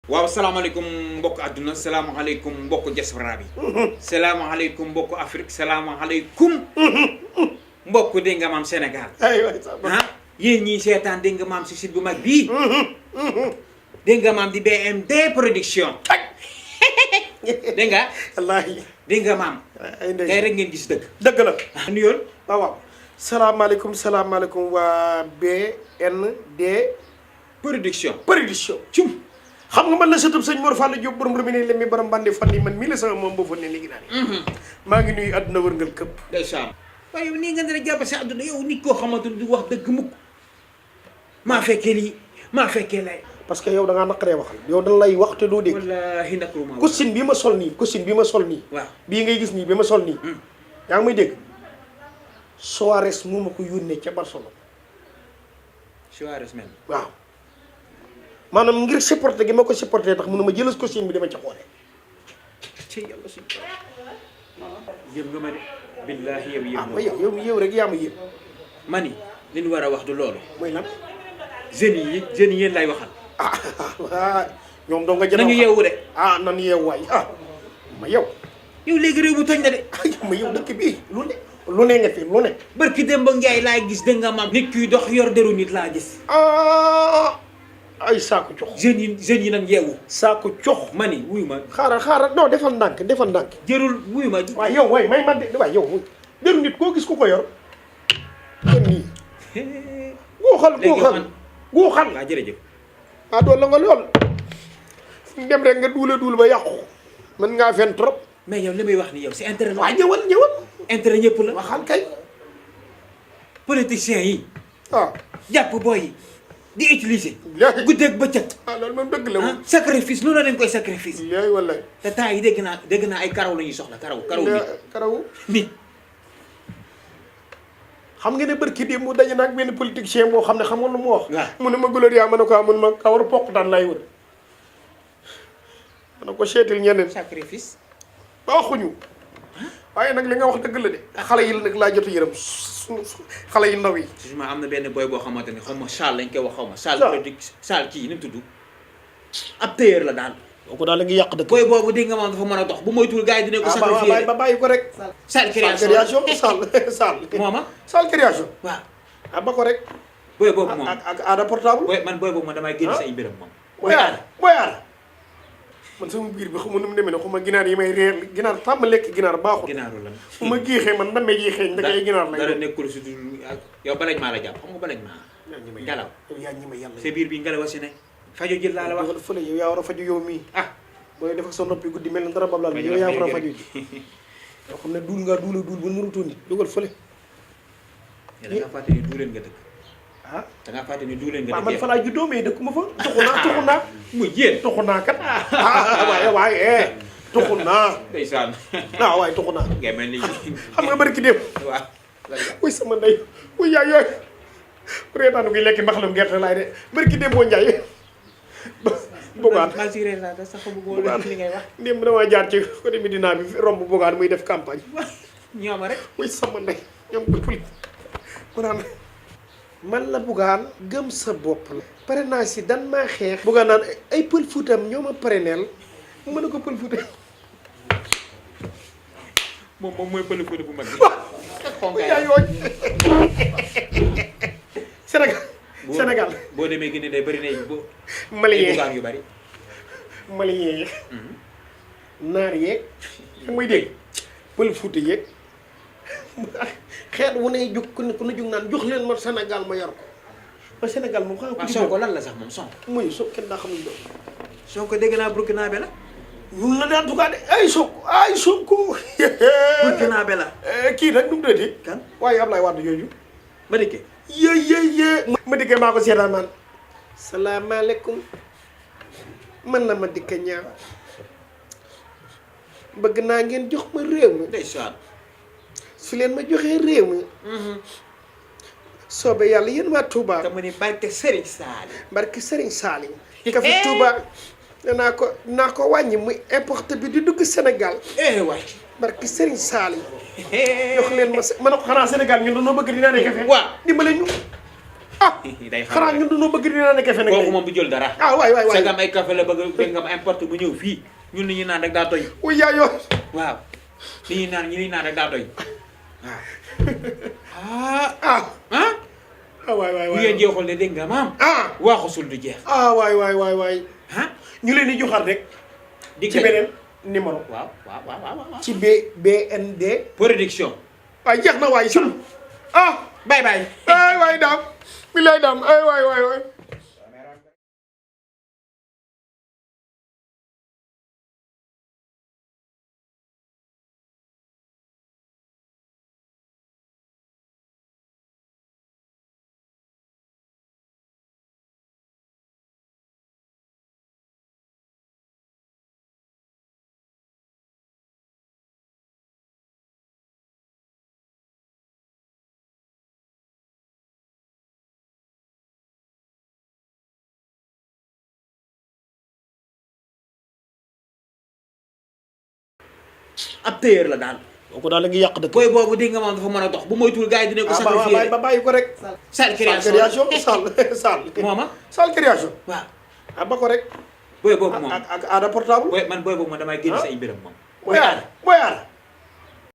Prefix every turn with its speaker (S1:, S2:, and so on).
S1: waaw salaamaaleykum mbokk àdduna salaamaaleykum mbokk diaspora bi salaamaaleykum mbokk Afrique salaamaaleykum mbokk dégg nga maam Sénégal ah yéen ñii seetaan dégg nga maam si site bu mag bii dégg nga maam di BMD production dégg nga
S2: wallaahi
S1: dégg nga maam tey rek ngeen gis dëgg
S2: la
S1: nuyool
S2: waaw salaamaaleykum waa BND
S1: production
S2: cum xam nga man la sëtub sëñ Mor Fall Diop borom robinet lemi borom bandi fan yi man mii la sama moom boo fa ne léegi daal maa ngi nuyu àdduna wërngal këpp
S1: ndeysaan waaye yow nii nga ne la jàpp sa àdduna yow nit koo xamante du wax dëgg mukk maa fekkee lii maa fekkee lay
S2: parce que yow da ngaa naqaree waxal yow da lay wax te doo dégg
S1: wallaahi naqaruma
S2: costume bii ma sol nii
S1: waaw
S2: bii ngay gis nii bi ma sol nii yaa ngi may dégg Suarez moo ma ko yónnee ca Barcelone
S1: Suarez même
S2: waaw maanaam ngir supporté gi ma ko supporté tax mënu ma jëlas costume bi dama ca xoole
S1: ci yàlla suñu yëm nga ma de billaahi yow yëm
S2: ma yow rek yaa ma yëpp
S1: ma ni li ñu war a wax du loolu
S2: mooy lan
S1: jeunes yi yéen lay waxal
S2: ñoom doo nga jël
S1: nañu yeewu de
S2: nan yeewu waay ma yow
S1: léegi réew bu toj na de
S2: ma yow dëkk bii lu ne nga fi lu ne
S1: barki Demba Njaay laay gis dégg nga maam nit kuy dox yor deru nit laa gis
S2: ay saako cox
S1: jeunes yi nag yeewu
S2: saako cox
S1: ma ni wuyu ma
S2: xaaral non defal ndànk
S1: jërul wuyu ma
S2: waaye yow waay may man de waaye yow deru nit koo gis ku ko yor kon nii guuxal
S1: waaw jërëjëf
S2: doon la nga lool dem rek nga duul ba yàqu mën ngaa fen trop
S1: mais yow li may wax ni yow c'est intérêt la
S2: waaw ñëwal
S1: intérêt ñëpp la
S2: waxal kay
S1: politiciens yi jàpp booy yi di utiliser guddeeg bëccëg
S2: loolu moom dëgg la moom
S1: sacrifice lu na dañ koy sacrifice
S2: yaay wallaay
S1: te temps yi dégg naa ay karaw la ñuy soxla karaw nit
S2: xam nga ne barki démb mu daje nag benn politicien boo xam ne xam nga lu mu wax
S1: waaw
S2: mu ne ma Gloria ma ne ko mun ma kawar pokk daan lay wër ma ne ko seetil ñeneen
S1: sacrifice
S2: waxuñu waaye nag li nga wax dëgg la de xale yi nag laa jot a yërëm xale yu ndaw yi
S1: justement am na benn boy boo xamante ni xaw ma Charles lañ koy wax xaw ma Charles kii ni mu tudd ab tailleur la daal
S2: kooku daal la ngi yàq dëkk
S1: boy boobu dégg nga maam dafa mën a dox bu moytuwul gars yi dinañ ko sacrifier
S2: ba bàyyi ko rek
S1: Sall création
S2: Sall
S1: mooma
S2: Sall création
S1: waaw
S2: ba ko rek
S1: boy boobu moom
S2: ak aada portable
S1: boy boobu moom damay génn say mbiram moom
S2: booy aada man sama biir bi xamu nu mu demee ne xuma ginaar yi may reer ginaar tàmm lekk ginaar baaxul
S1: ginaaru lan
S2: fu ma géexee man ndamee géexee ndaka ay ginaar lay
S1: dara nekkul si dul yow balañ maa la jàpp xam nga balañ maa ngelaw
S2: yaa ñi ma yàlla
S1: sa biir bi ngelaw si ne fajo jël laa la wax
S2: fële yow yaa war a faju yow mii booy def ak sa noppi guddi mel na dara bablaal yow yaa war a faju ji yoo xam ne duul ba nurutoo nit dugal fële
S1: da nga fàtte ni duuleen nga dëkk da nga fàtte ni duuleen nga dëkk
S2: man fa laa juddoo mais dëkkuma fa tuxu naa
S1: mu yéen
S2: tuxu naa kat waaye tuxu naa
S1: ndeysaan
S2: waaye tuxu naa
S1: ngay mel ni
S2: xam nga bari ki dem
S1: waaw
S2: wuy sama ndey wuy yaay yooyu reetaanu gi lekki mbaxalam gerte laay de bari ki dem boo njaay Bougane
S1: maa si réer sax bëggoon li ngay wax
S2: ndéem damaa jaar ci côté Médina bi romb Bougane muy def campagne
S1: ñooma rek
S2: wuy sama ndey ñoom ko puli mu naan man la Bougane gëm sa bopp la pare naa si dan maa xeex Bougane naan ay pël fuutam ñoo ma pareneel mu mën a ko pël fuuta
S1: moom mooy pël fuuta bu mag bi
S2: yaa yooñ Sénégal
S1: boo demee Guinée day bëri na boo
S2: malien
S1: Bougane yu bëri
S2: malien yeeg naar yeeg da muy dégg pël fuuta yeeg xeet wu ne jóg ku ne jóg naan jox leen ma Sénégal ma yor ko ba Sénégal moom xam nga
S1: Sonko lan la sax moom Sonko
S2: muy so kenn daa xamul doon
S1: Sonko dégg naa burkinabé la
S2: wul la daan tukaa de ay Sonko
S1: burkinabé la
S2: kii nag nu mu tuddati
S1: kan
S2: waaye Ablaye Wade yooyu
S1: ma dikkee
S2: ma dikkee maa ko seetaan man salaamaaleykum man la ma dikke ñaaw bëgg naa ngeen jox ma réew mi
S1: ndeysaan
S2: su leen ma joxee réew mi soobee yàlla yéen waa Touba
S1: te mu ni barke Serigne Saliou
S2: barke Serigne Saliou ka fi Touba naa ko wàññi muy importe bi di dugg Sénégal
S1: waay
S2: barke Serigne Saliou jox leen ma ne ko xanaa Sénégal ñun dañoo bëgg dinaa ne café
S1: waaw
S2: dimbale ñu
S1: day
S2: xanaa ñun dañoo bëgg dina ne café nag
S1: kooku moom du jël dara
S2: ah waay waay waay
S1: sagam ay café la bëgg dégg nga ma importe bu ñëw fii ñun li ñuy naan rek daa doy
S2: wuy yaa yoo
S1: waaw li ñuy naan ñi liy naan rek daa doy waaw
S2: ah waay waay
S1: bu
S2: waay
S1: ngeen jeexul ne dégg nga maam waaxusul du jeex
S2: waay waay waay waay ñu leen di joxaat rek ci beneen numéro
S1: waaw
S2: ci BND
S1: production
S2: waay jeex na waay sam
S1: bye bye
S2: ay waay daam bilaay daam ay waay waay waay
S1: ab téyeer la daal
S2: kooku daal la ngi yàq dëkk
S1: booy boobu dégg nga moom dafa mën a dox bu moytuwul gars yi dinañ ko sacrifier
S2: ba bàyyi ko rek
S1: sal création
S2: sal
S1: mooma
S2: sal création
S1: waaw
S2: ba ko rek
S1: booy boobu moom
S2: ak aada portable
S1: man booy boobu man damay génn say mbiram moom
S2: mooy aada